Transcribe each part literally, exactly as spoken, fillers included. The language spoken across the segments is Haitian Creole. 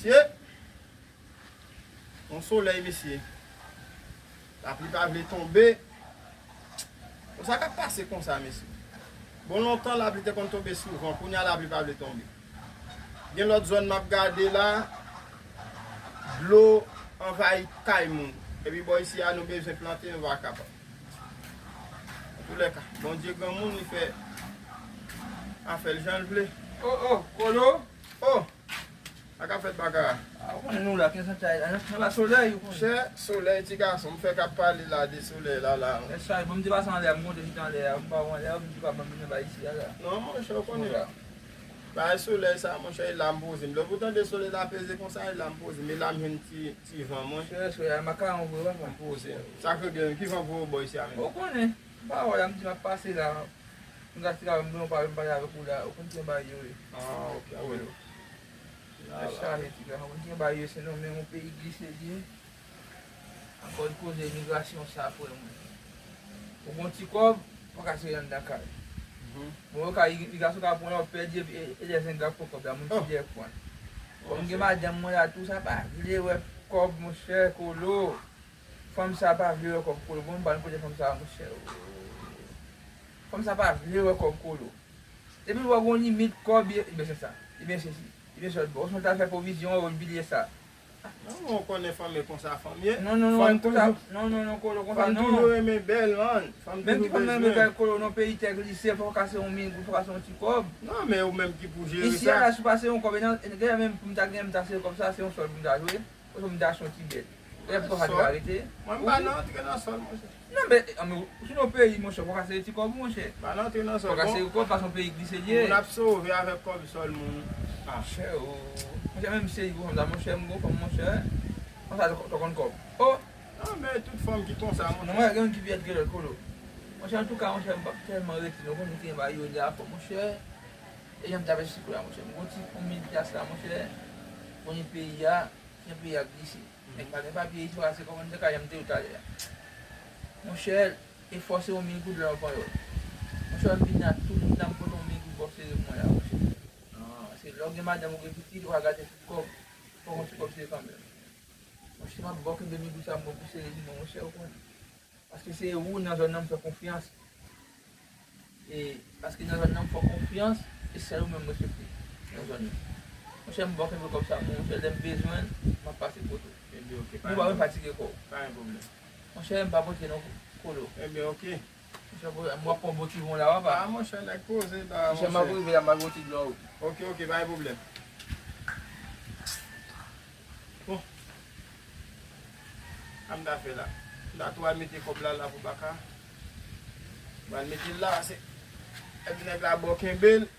Ye. Yon solèy, mesye. Lapli pa vle tonbe. Bon, sa k ap pase konsa, mesye? Bon, lontan lapli te konn tonbe souvan, kounye a lapli pa vle tonbe. Gen lòt zòn m ap gade la, dlo anvayi kay moun. Epi bò isi a, nou bezwen plante, nou pa kapab. Antoulèka, Bondye granmoun, li fè afè l jan l vle. Oh, oh, Kolo! Oh! Sa k ap fèt, Baka? Ah, ou konnen nou la, kenz an chay la, nan, nan la solèy, ou konnen. Chè, solèy, ti gason, m fèk ap pale la de solèy la, la. Lè chay, bon, m te pase anlè a, m konte chita anlè a, m pa wè anlè a, m di pa ban m nan bay isi a la. Non, monchè, ou konnen. Bagay solèy sa, monchè, e la m poze m. Lè ou tande solèy la peze konsa, e la m poze m. E la m jwenn ti, ti van mwen. Chè, solèy a makaron vre, papa. M poze m. Sa k regle menm? Ki van voye w bò isi a menm? Ou konnen. M pa wè la, m di m ap pase la. M ta ti ka wè m gen yon pale, m pale avèk ou la. Ou konn ki bagay yo ye. Ah, ok, ah, wi. Lè chaje ti gason, konn ki bagay yo, se nan men yon peyi glise li ye. Ankò, koze imigrasyon sa, frè mwen. Ou gon ti kòb, ou pa ka sere anndan kay. Bon, yo ka, imigrasyon ka pran la, ou pèdi, epi e, e lè zenga pran kòb la, moun ki dèyè pran. Kòm gen madanm mwen la tou, sa pa vle wè kòb, monchè, Kolo. Fanm sa pa vle wè kòb, Kolo. Bon, m pa konn kote fanm sa, monchè. Fanm sa pa vle wè kòb, Kolo. Depi l wè gon limit kòb, ebyen se sa. Ebyen se si. Ebyen sòt bò. Osnon l ta fè pwovizyon, ou bliye sa. Non, non, ou konnen fanm e konsa fanm ye. Non, non, non, fanm konsa, toujou, non, non, non, Kolo, konsa fanm non. Toujou renmen bèl, man. Fanm toujou bezwen. Menm ki fanm nan renmen bèl, Kolo, nan peyi tè glise, fò w kase yon migou, fò w kase yon ti kòb. Non, men ou menm ki pou jere sa. Isi a la, si w pase yon kòb, e nan, e gen menm pou m ta gen, m ta sere kòb sa, se yon sòl pou m ta jwe. Osnon m ta achte yon ti bèt. Lè pou sa te ka rete. Mwen, m pa nan antre nan sòl, monchè. Non, men, ann, si nou peyi, monchè, fò w ka sere ti kòb, monchè. M pa nan antre nan sòl. Fò w ka sere kòb, paske yon peyi glise li ye. Moun ap sove avèk kòb sòl moun. Ah. Monchè, o. Monchè, menm seri pou fanm sa, monchè, m gon fanm, monchè. Fanm sa, t konn kòb. O! Non, men tout fanm ki konsa, monchè. Non, mwen, gen youn ki pi rèd ke lòt, Kolo. Monchè, antouka, monchè, m p ap tèlman rete, non, konn ki gen bagay yo la, fò, monchè. E jan m travèse sou la, monchè. M gon ti yon mil pyas la, monchè. Konnen peyi a, jan peyi a glise. Nèg pa gen papye, istwa se kòman m te ka janm te yo talè a. Monchè, e fò se yon mil goud la w pran yo. Monchè, m vin la, tout moun la m pote yon mil goud pou sere mwen la, monchè. Ah, se lè w gen madanm ou gen pitit, ou pa gate tout kòb, fò w gon ti kòb sere kanmenm. Monchè, m ap ba w kenbe mil goud sa m ba w pou sere li, monchè, ou konnen. Paske se ou nan zòn nan m fè konfyans. E, paske nan zòn nan m fè w konfyans, e sèl ou menm m respekte nan zòn nan. Monchè, m ba w kenbe kòb sa, monchè, lè m bezwen l, m ap pase kote w. Ebyen, ok, nou pa pa menm fatige kò w. Pa gen pwoblèm. Monchè, m pa pote non, Kolo. Ebyen, ok. Monchè, m ap pran bon ti von la, papa. Ah, monchè, nèg poze la, monchè. Monchè, m ap rive la, m al gon ti dlo. Ok, ok, pa gen pwoblèm. Bon. Sa m ta fè la? M ta tou al mete kòb la la pou Baka. M al mete l la, se, epi nèg la ba w kenbe l.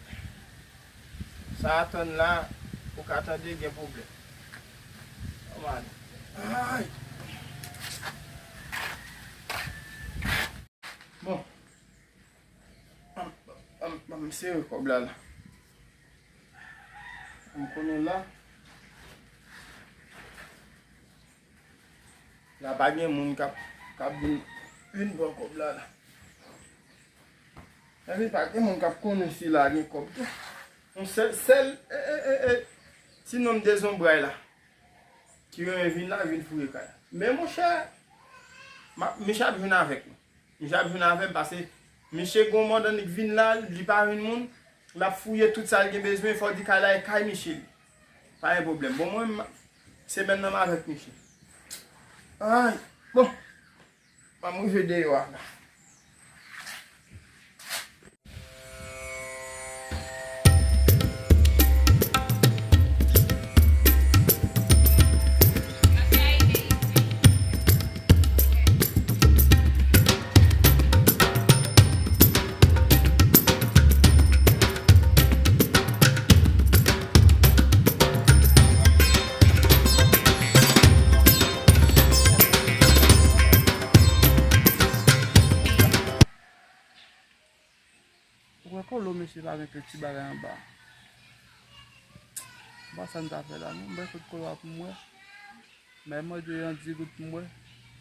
Sa a tann la, ou ka tande gen pwoblèm. Kòman? Ay! Bon. Ban m, ban m, ban m sere kòb la la. M konnen la. La pa gen moun k ap, k ap vin, vin pran kòb la la. Epi pa gen moun k ap konnen si la gen kòb tou. Yon sèl, sèl, e, e, e, e, ti nonm dezonbray la. Ki renmen vin la, vin fouye kay la. Men monchè, m ap, misye ap jwenn avèk mwen. Misye ap jwenn avè m paske misye gon mandannik vin la, li pa jwenn moun, l ap fouye tout sa l gen bezwen, fò w di kay la e kay misye li. Pa gen pwoblèm. Bon, mwen, m, semèn nan m avèk misye. Ay, bon. M ap rive deyò a la. Ou wè Kolo, mesye, pa gen kèk ti bagay anba. M pa sa m ta fè la, non. M bay kote Kolo a pou m wè. Bay mwen de yon dis goud pou m wè.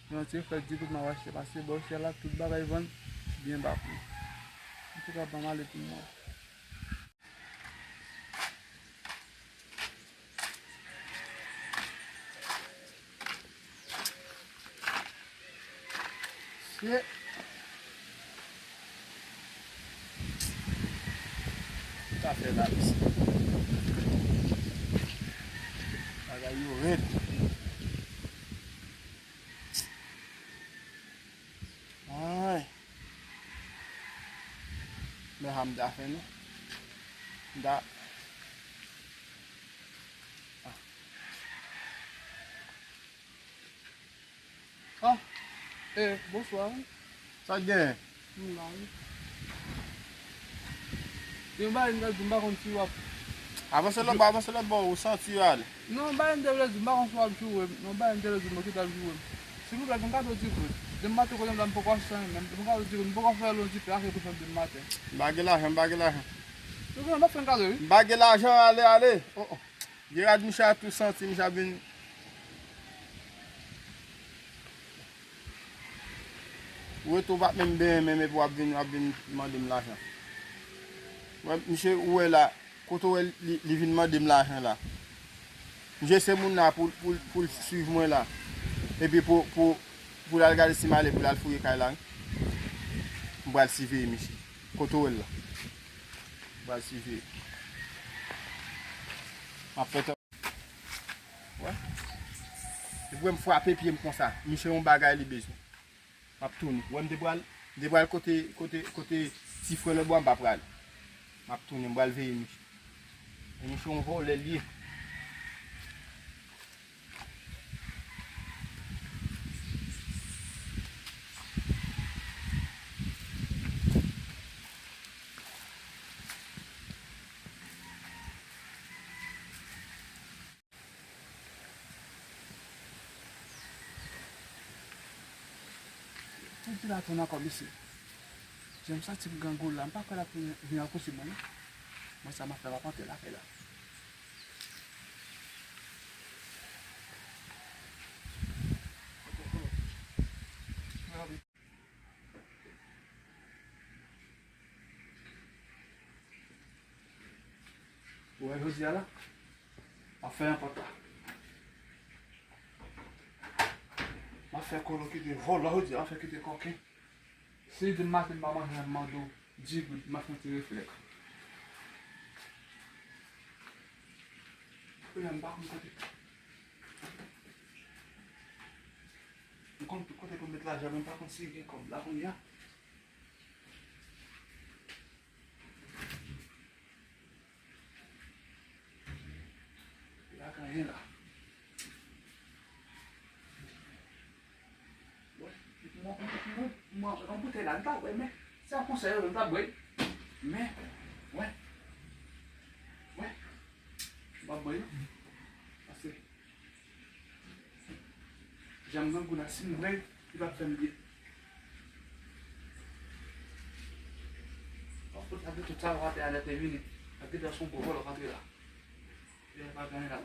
Yon ti frè dis goud m ap achte, paske bò chè la, tout bagay vann byen ba pri. Antouka, ban m ale pou m wè. Sa fè la, mesye. Bagay yo rèd. Ay. Men sa m ta fè, non. M ta. Ah. Ah, eh, bonswa. Sa k genyen? M la, wi. Gen yon bagay m ta di w, m pa konn si w ap. Avanse lòt bò, avanse lòt bò, ou santi yo ale. Non, bagay m te vle di w, m pa konn si w ap joure m. Non, bagay m te vle di w, m okipè ap joure m. Silvouplè, fè m kado di goud. Demen maten kote m la, m poko achte anyen menm. Fè m kado di goud, m poko fè yon ti pè, ake pou fè demen maten. M pa gen lajan, m pa gen lajan. Silvouplè, m ap fè yon kado, wi. M pa gen lajan, ale, ale. Oh, oh. Gerard, misye a tou santi, misye ap vin. Ou rete ou pa t menm benyen menm epi w ap vin, w ap vin mande m lajan. Wè, misye, ou wè la, kote w wè li, li vin mande m lajan la. Misye se moun la pou, pou, pou l swiv mwen la. Epi pou, pou, pou l al gade si m ale, pou l al fouye kay la, wi. M pral siveye misye. Kote w wè l la. M pral siveye. M ap fè tan. Wè. Epi wè m frape pye m konsa. Misye yon bagay li bezwen. M ap tounen. Wè m te pral, m te pral kote, kote, kote ti frè lòt bò a, m pa prale. M ap tounen, m pral veye misye. E misye yon vòlè li ye. Pou di la tonn ankò, mesye. Jan m santi m grangou la, m pa kwè l ap vin, vin rapouse mwen, non. Mwen sa m ap fè, m ap antre lakay la. Ou wè jodi a la, m ap fè yon pòt la. M ap fè Kolo kite vòlò jodi a, m ap fè kite kòken. Si demen maten m pa manje, m mande w di goud, m ap fè yon ti reflèk. Kounye a m pa konn kote. M konn tout kote pou m met lajan, men m pa konn si gen kòb la kounye a. Pa gen anyen la. Bon, mwen, mwen, mwen, yon boutèy la, m ta bwè, men se yon konsèy, m ta bwè. Men, wè, wè, m pa bwè, non. Paske Jan m grangou la, si m bwè, li p ap fè m byen. Fòk fout lage tout sa w atè a lè te vini. Ak gentan se yon gwo vòlò k antre la. Li pa gen anyen la.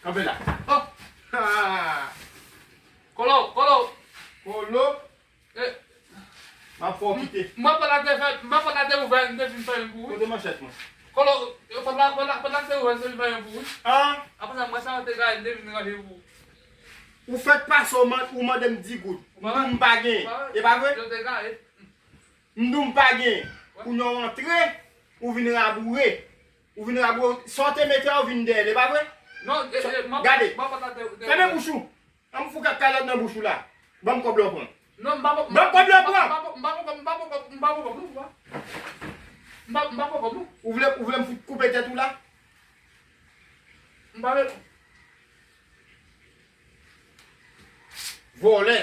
Kanpe la. Oh! Ha! Kolo, Kolo! Kolo! Eh. M ap fè w kite. M, m pa pral te fè, m pa pral te ouvè, m te vin fè youn pou ou. Kote manchèt mwen? Kolo, yo, pral, pral, pral te ouvè, m te vin fè youn pou ou. An? Apre sa, mwen sa te gaye, m te vin ranje pou ou. Ou fèk pase, ou man-, ou mande m di goud. M di w m pa gen. E pa vre? Yo te gaye. M di w m pa gen. Wè. Kounye a w antre, ou vin raboure. Ou vin raboure. Sa w te mete a, ou vin dèyè l, e pa vre? Non, e, e, m ap, gade. M ap pral te, te, fèmen bouch ou. An m fou kèk kalòt nan bouch ou la. Ban m kòb la w pran. Non, m pa pran. Ban m kòb la w pran. M pa pran, m pa pran kòb, m pa pran kòb, m pa pran kòb, non, papa. M pa, m pa pran kòb, non. Ou vle, ou vle m fout koupe tèt ou la? M pa vle. Vòlè.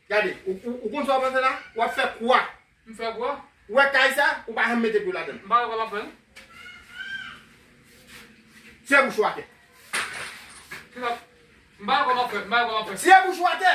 Gade, ou, ou, ou konn sa w ap fè la? W ap fè kwa. M fè kwa? Ou wè kay sa, ou pa janm mete pye w ladan l. M pa wè kòman fè l. Siye bouch ou atè. Kisa? M pa wè kòman fè, m pa wè kòman fè. Siye bouch ou atè.